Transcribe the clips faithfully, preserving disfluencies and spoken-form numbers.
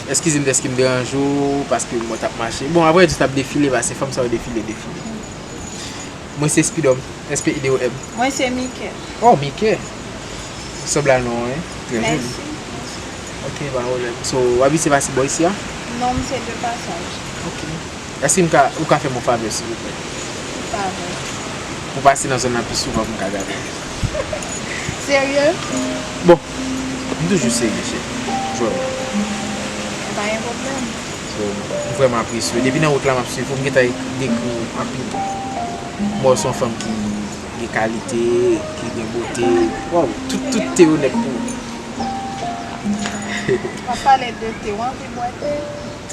Eskize m dèske m deranje w, paske mwen t ap mache. Bon, avrèdi, w t ap defile, paske fanm sa yo defile, defile. Mwen se Spidòm, S P I D O M. Mwen se Mike. Oh, Mike. Sanble a non, hein? Trè joli. Mèsi. Ok, pa pwoblèm. So, w abitye pase bò isi a? Non, m se de pasaj. Ok. Èske m ka, ou ka fè m yon favè, silvouplè? Ki favè? Pou pase nan zòn nan pi souvan pou m ka gade w. Serye? Bon, m toujou serye, cheri. Jwè m. Pa gen pwoblèm. So, m vrèman apresye w. Depi nan wout la, m ap swiv ou, m gentan dekri w anpil. Bon, w se yon fanm ki gen kalite, ki gen bote. Waw, tout, tout te onèt pou ou. W ap pale de te, w anvi bwè te?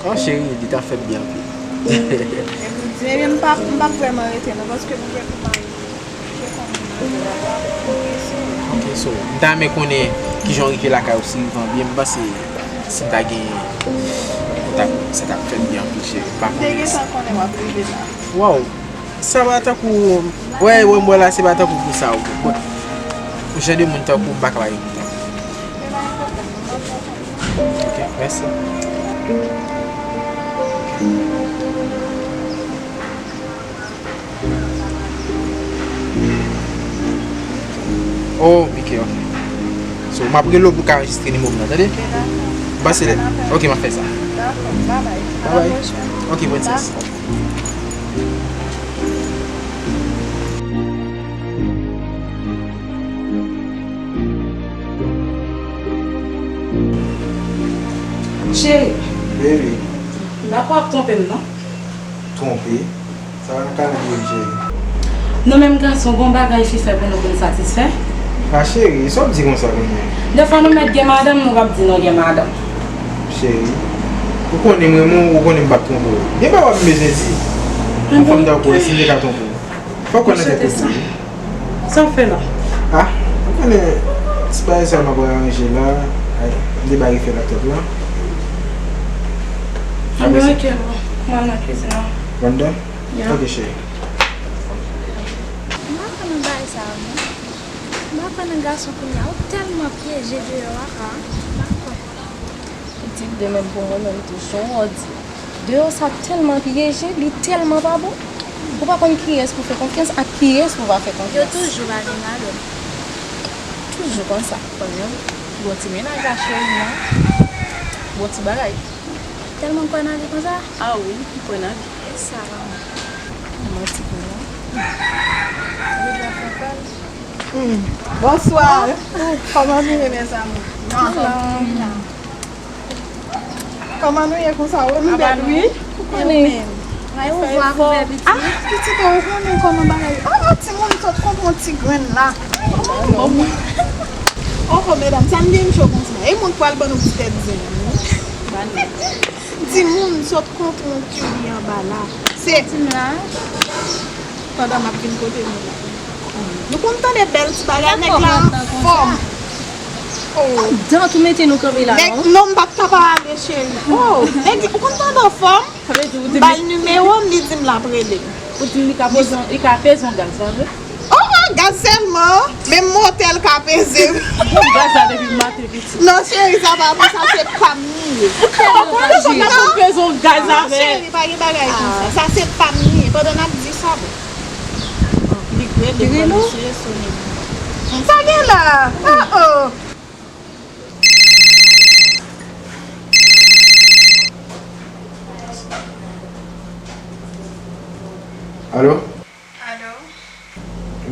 Oh, cheri, li ta fè m byen anpil. Epi, ebyen, m p ap, m p ap vrèman rete non, paske m gen pou m al, m gen pou m al, m prese. Ok, so, m ta renmen konnen kijan w rive lakay ou, si w rive an byen, m panse si m ta gen kontak, sa t ap fè m byen anpil, cheri. M pa konnen si. M te gentan konnen w ap rive la. Waw! Sa pa tankou, wè, wè, m wè la, se pa tankou pou sa, ou konprann. Jan de moun tankou m pa ka pa gen kontak. Ok, mèsi. Oh, Mike, ok. So, m ap rele w pou w ka anrejistre nimewo m nan, tande? M pase lè. Ok, m ap fè sa. Bye bye. Ok, princess. Cheri. Baby. M pa kwè w ap twonpe m, non? Twonpe? Sa pa nan kalandriye m, cheri. Nou menm gason, gon bagay fi fè pou nou pou n satisfè? A cheri, sa w ap di konsa kounye a? Defwa nou mèt gen madanm, nou p ap di nou gen madanm. Cheri, ou konnen m renmen w, ou konnen m p ap twonpe w. Gen bagay w ap bezwen di. Yon fanm tankou w, si m te ka twonpe w. Fòk w nan tèt ou tou wi. Sa w fè la? Ah, ou konnen ti bagay sa m ap aranje la. Ay, m debake fè laptop la. Apre sa. Ok, bon. M al nan kizin nan. Ou anndan? Yeah. Ok, cheri. M pa kwè nan bagay sa yo, non. M pa kwè nan gason kounye a. Ou tèlman pyeje deyò a, ah. M pa kwè. Pitit de menm pou mwen menm tou, se yon òdi. Deyò sa tèlman pyeje, li tèlman pa bon. Ou pa konn kiyès pou fè konfyans ak kiyès pou pa fè konfyans. Yo toujou pa gen madanm. Toujou konsa. Konn yon bon ti mennaj a cheri an. Bon ti bagay. Tèlman kwè nan vi konsa? Ah wi, m kwè nan vi. E sa la. Manti pou mwen. Ou bezwen fè kòl? Hmm. Bonswa. Kòman nou ye, mezanmi? Non, anfòm wi la. Kòman nou ye konsa? Ou nou bèl wi. Ou konnen. Ay, ou vwa kouvè pitit. Ah, pitit, ou konnen kòman bagay. Oh, timoun sot konprann ti grenn la. Oho, medam, sa n gen cho konsa. E moun pral ban nou ti tèt zen. Timoun sot konprann ki li anba la. Se. Pandan m ap vin kote nou la. Nou konn tande bèl ti bagay, nèg la anfòm. Oh. Dan tou mete nou kanpe la, non? Non, m pa t ka pa ale, cheri. Oh, nèg, ou konn tande anfòm? M ba l nimewo m, li di m l ap rele m. Ou di m li ka peze yon, li ka peze yon gaz, pa vre? Oh, oh, gaz sèlman, menm motè l ka peze m. Bon, gaz la depi maten. Non, cheri, sa pa pou sa, se pa m li ye. Ou konnen sa n ap peze yon gaz avè. Non, cheri, pa gen bagay konsa. Sa se pa m li ye. Pandan n ap di sa, bon. Li rele, bon, mesye, sone. Sa gen la? Ah, oh. Alo? Alo?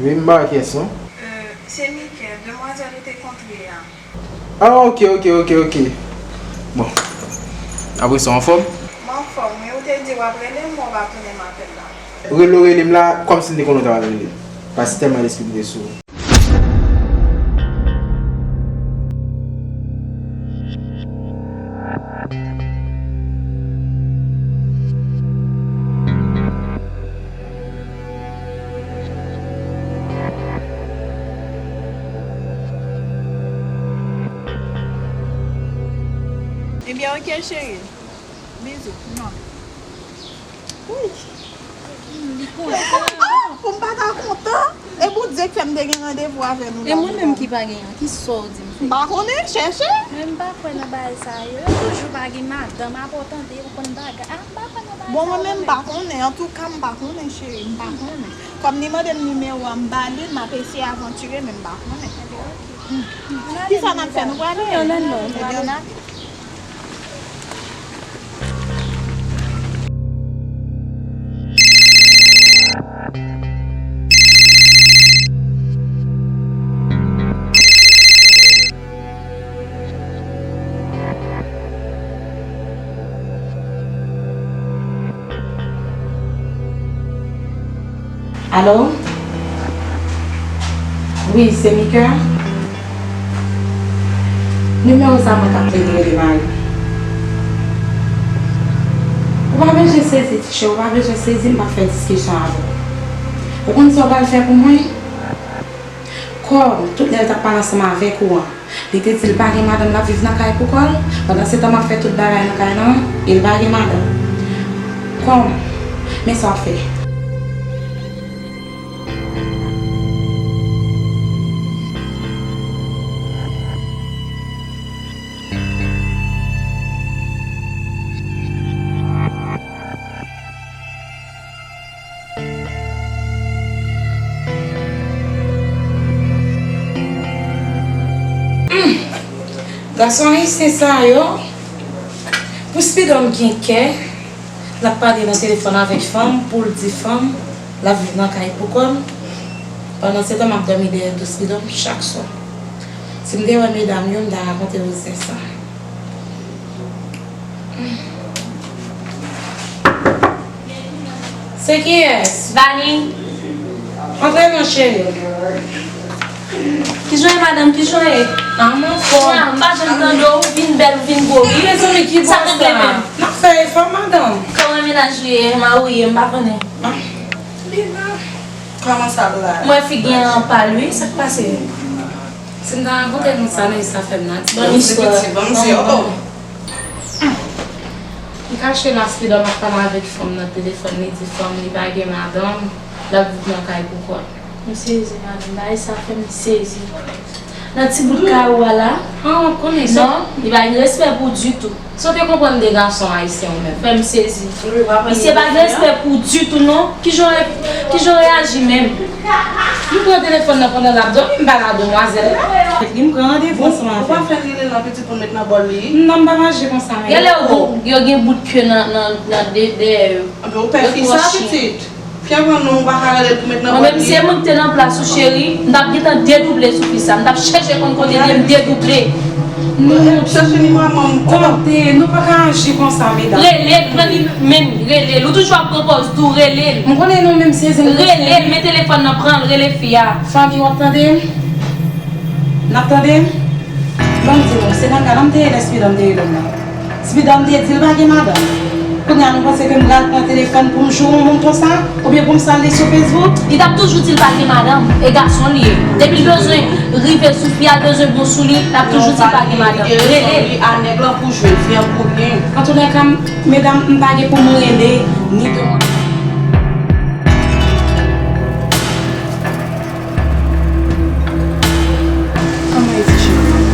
Wi, m pa wè kiyès non. Euh, se Mikel, demwazèl ou te kontre a. Ah, ok, ok, ok, ok. Bon. Apre sa, w anfòm? M anfòm, wi. Ou te di w ap rele m, men w pa tounen m apèl la. Rele w rele m la, kòmsi m te konnen w ta pral rele m. Paske tèlman lespri m te sou ou. Ebyen, ok, cheri. Bizou. Mwa. Wi. Li kontan. Ah, pou m pa ta kontan? E Bondye k fè m M te gen randevou avè nou la. E mwen menm ki pa genyen, ki sa w di m fè? M pa konnen, chèche. Men m pa kwè nan bagay sa yo. Yo toujou pa gen madanm, apa w tande, ou konn bagay. Ah, m pa kwè nan bagay sa yo. Bon, mwen menm, m pa konnen. Antouka, m pa konnen, cheri. M pa konnen. Kòm li mande m nimewo a, m ba li l, m ap eseye avantire, men m pa konnen. Kisa n ap fè? Nou prale? Wi, ann al non. Ebyen, ann ale. Alo? Wi, se Mika. Nimewo sa mwen t ap plede rele mari. Ou pa bezwen sezi, ti chè, ou pa bezwen sezi, m p ap fè diskisyon avè w. Ou konn sa w pral fè pou mwen? Kòm tout lè l t ap pale ansanm avèk ou an, li te di l pa gen madanm, l ap viv nan kay pou kò l. Pandan se tan, m ap fè tout bagay nan kay lan, e l pa gen madanm. Kòm, men sa w ap fè. Gason ayisyen sa yo, pou Spidòm gen kè, l ap pale nan telefòn avèk fanm pou l di fanm l ap viv nan kay pou kò l. Pandan se tan, m ap dòmi dèyè do Spidòm chak swa. Si m te wè medam yo, m ta rakonte yo zen sa. Se kiyès? Vani. Antre non, cheri. Kijan w ye, madanm? Kijan w ye? Ah, m anfòm. Ah, m pa janm tande w, ou vin bèl, ou vin gwo, wi. Mezanmi, ki bò sa? Sa k regle menm? N ap fè efò, madanm. Kòman mennaj ou ye? Mawoye, m pa konnen. Ah, li la. Kòman sa la? Mwen figi an pal, wi. Sa k pase? Si m ta rakonte nou sa, men sa fè m nan ti. Ban m istwa. Ban m di, oh. M kache la, Spidòm ap pale avèk fanm nan telefòn, li di fanm li pa gen madanm, l ap viv nan kay pou kò l. M sezi, madanm, bagay sa fè m sezi. Nan ti bout kay ou a la. Ah, w ap konnen sa. Non, li pa gen respè pou ditou. Si w te konprann de gason ayisyen ou menm. Fè m sezi. Misye pa gen respè pou ditou non. Kijan w, kijan w reyaji menm? M pran telefòn nan pandan l ap dòmi, m pale a demwazèl la. Li m pran randevou ansanm avè l. Ou pa fè rele l nan pitit pou l met nan bòl li? Non, m pa mache konsa, men. Genlè yo, yo gen bout ke nan, nan, nan de, dèyè yo. Anben, ou pè fi sa, pitit. Fè pran non, ou pa ka rele l pou met nan bòl li. Mwen menm, si se mwen ki te nan plas ou, cheri, m t ap gentan dedouble sou fi sa. M t ap chèche konn kote l ye, m dedouble. Nou chèche nimewo manman m. Tande, nou pa ka aji konsa, medam. Rele l, pran li menm, rele l. Ou toujou ap pran pòz tou, rele l. M konnen nou menm se zen. Rele l, men telefòn nan, pran l, rele fi a. Fanmi, w ap tande m? N ap tande m? Ban m di nou, se nan galan m te ye lè Spidòm te rele m nan. Spidòm te di l pa gen madanm. Kounye a nou panse ke m pral pran telefòn pou m joure yon moun konsa? Oubyen pou m sal li sou Facebook? Li t ap toujou di l pa gen madanm, e gason li ye. Depi l bezwen rive sou fi a, l bezwen bon sou li, l ap toujou di l pa gen madanm. Rele l. Li a nèg lan pou jwe, fi an pou byen. Antoulèka, m, medam, m pa gen pou m rele, ni demann. Kòman e ti cheri?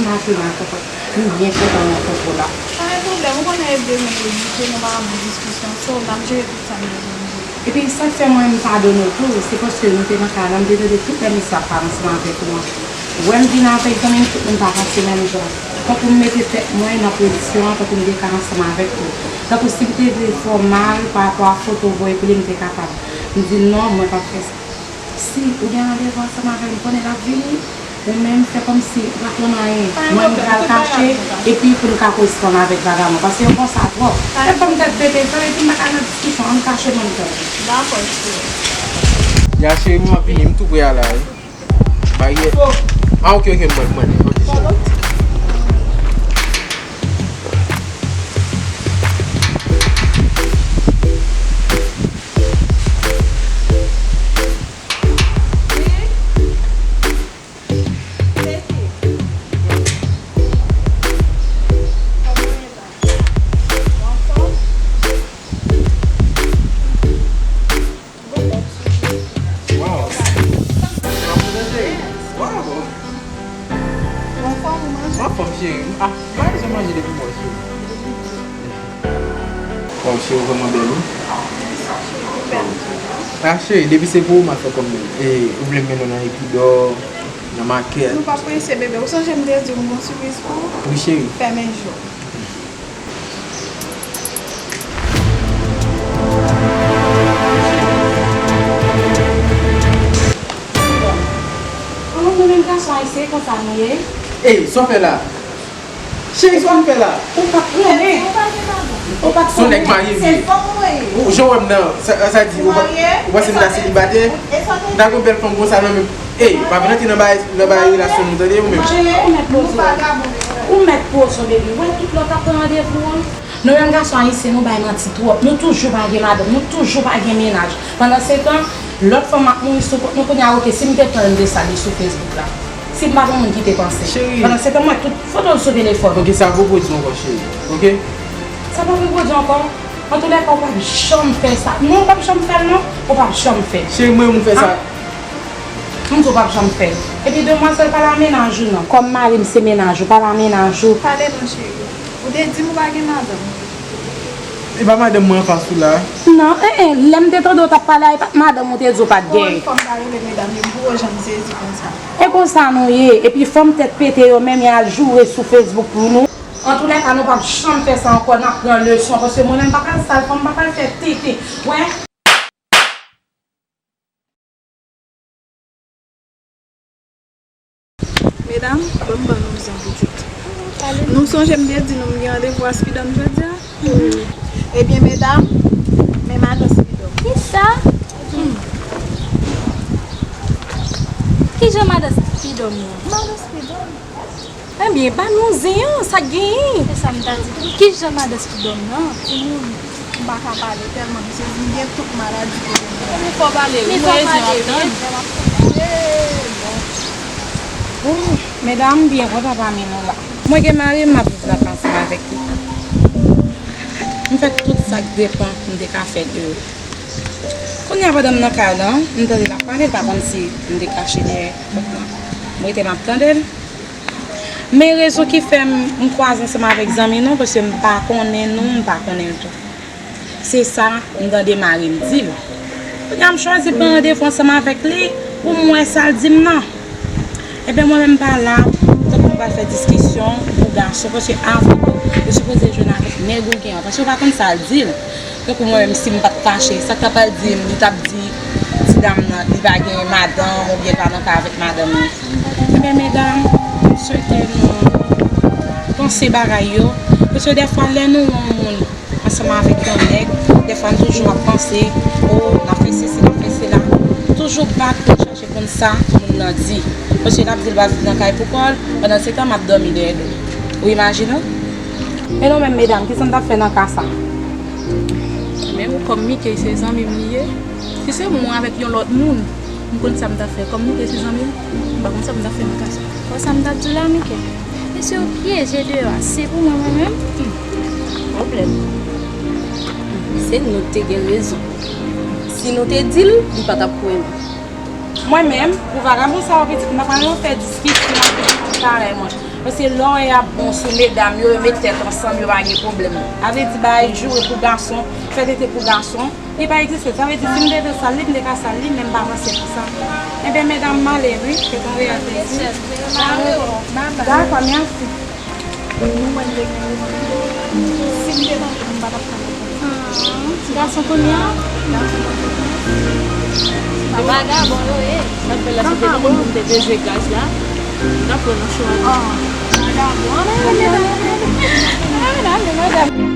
M pa vrèman konprann. M byen kontan rankontre w la. Pa gen pwoblèm, ou konnen e demen yo di ke nou pa nan bon diskisyon, so, n ap jere tout sa n bezwen jere. Epi sa k fè mwen m padone w tou, se paske nou te nan kay la, m te tande tout lè misye ap pale ansanm avèk ou an. Wè m vin avèk zanmi m, tout moun pa panse menm jan. Tankou m mete tèt mwen nan pozisyon an, tankou m te ka ansanm avèk ou. Tankou si m te vle fè w mal pa rapò a foto w voye pou li, m te kapab. M di non, mwen p ap fè sa. Si ou gen randevou ansanm avè l, m konnen l ap vini, ou menm fè kòmsi ou pa konn anyen. Mwen, m pral kache, epi pou n ka koresponn avèk vagabon, paske yo konsa twòp. Fè fanm tèt pete, fanm, epi m pa ka nan diskisyon, ann kache, mwen, m tande. Dakò, cheri. Ya, cheri, m ap vini, m tou pre a la, wi. Baryè. Ah, ok, ok, m mande, m mande. Ok, cheri. Wow. Ou vrèman bèl, wi. Ou bèl tou. A, cheri, depi se pou ou, m ap fè kòm e, ou vle m mennen w nan Epidò, nan makèt. Nou pa prese, bebe. Ou sonje m te di w m gon sipriz pou ou? Wi, cheri. Fèmen je w. Alò, nou menm gason ayisyen, konsa nou ye. Ey, sa w fè la? Cheri, sa w fè la? Ou pa t konnen. Ou pa t konnen. Se yon nèg marye m ye. Ou, jan w wè m nan, sa, sa di, ou pa, ou panse m ta selibatè? M ta gen yon bèl fanm konsa nan men m. Ey, pa vin antre nan bagay, nan bagay relasyon nou, tande, ou menm. Cheri, ou mèt poze w. Ou mèt poze w, baby. Ou wè tout lè w t ap pran randevou an? Nou menm gason ayisyen, nou bay manti twòp. Nou toujou pa gen madanm, nou toujou pa gen mennaj. Pandansetan, lòt fanm ap mouri sou kont nou. Kounye a, oke, si m te pran youn de sa li sou Facebook la, si m pa gen moun ki te panse. Cheri. Pandansetan, m wè tout foto l sou telefòn. Oke, sa repwodui ankò, cheri. Oke? Sa pa repwodui ankò. Antoulèka, ou p ap janm fè sa. Non, ou p ap janm fè l, non. Ou p ap janm fè. Cheri, mwen, m fè sa. M di w p ap janm fè l. Epi demwazèl pa la mennaj ou non. Kòm mari m se mennaj ou, pa la mennaj ou. Pale non, cheri. Ou te di m ou pa gen madanm. E pa madanm mwen anfas ou la? Non, en, en, lè m te tande w t ap pale a, e pa t madanm ou te di w pa t gen. Gon fòm ta rele medam yo, m poko janm sezi konsa. E konsa nou ye, epi fanm tèt pete yo menm, y al joure sou Facebook pou nou. Antoulèka, nou p ap janm fè sa ankò, n ap pran leson, paske mwen menm, m pa pral sal fanm, m pa pral fè tete. Wè. Medam, ban m ban nou yon pitit. Nou sonje m te di nou m gen randevou a Spidòm jodi a? Ebyen, medam, men madan Spidòm. Kisa? Kijan madan Spidòm nan? Madan Spidòm. Ebyen, ba nou zen an, sa k genyen? Se sa m ta di tou. Kijan madan Spidòm nan? Timoun, m pa ka pale tèlman m sezi, m gen tout maladi kote m ye. Ebyen, fò pale, wi, mwen rete m ap tann. Medam, m byen kontan pami nou la. Mwen gen mari m, m ap viv nan kay ansanm avèk li. M fè tout sa k depann m te ka fè de yo. Kounye a, pandan m nan kay la, m tande l ap pale, l pa konn si m te kache dèyè pòt lan. M rete m ap tande l. Men rezon ki fè m, m kwaze ansanm avèk zanmi nou, paske m pa konnen nou, m pa konnen l tou. Se sa m tande mari m di l. Kounye a, m chwazi pran randevou ansanm avèk li pou m wè sa l di m nan. Ebyen, mwen menm pa la, tankou m pral fè diskisyon pou gason, paske avan tou, yo sipoze jwenn avèk nèg ou gen an, paske yo pa konn sa l di l. Tankou mwen menm, si m pa t fache, sa k ta pral di m, li t ap di ti dam nan, li pa gen madanm oubyen li pa nan kay avèk madanm li. Ebyen, medam, m swete nou panse bagay yo, paske dèfwa, lè nou wè yon moun ansanm avèk yon nèg, dèfwa n toujou ap panse, o, n ap fè sesi, n ap fè sela. Toujou bat pou n chache konn sa moun nan di. Paske l ap di l pral viv nan kay pou kò l, pandan se tan m ap dòmi dèyè do l. Ou imajine w? E nou menm medam, kisa n t ap fè nan ka sa? Men ou kòm Mike se zanmi m li ye. Si se mwen avèk yon lòt moun, m konn sa m t ap fè. Kòm Mike se zanmi m, m pa konn sa m t ap fè nan ka sa. Bon, sa m t ap di w la, Mike. Mesye yo pyeje deyò a, se pou mwen, mwen menm? Hmm. Pwoblèm. Se nou k te gen rezon. Si nou te di l, li pa t ap kwè nou. Mwen menm, pou vagabon sa yo pitit, m pa pral nan fè diskisyon ak pitit parèy mwen. Paske lè w wè y ap bon sou medam yo, yo met tèt ansanm, yo pa gen pwoblèm. A vle di, bay joure pou gason, fè tete pou gason, li pa egziste. Sa vle di, si m te vle sal li, m te ka sal li, men m pa panse pou sa. Ebyen, medam, m ale, wi, se te yon reyèl plezi. Dakò, mèsi. Nou wè n te gen rezon. Si m te nan vi m, m pa t ap fè anyen konsa. Gason kounye a? Gason kounye a. Vagabon yo ye. Sa k fè la, se te nou menm pou n te peze gaz la. N ap pran nan cho a. Vagabon. Ann ale, ann ale, ann ale.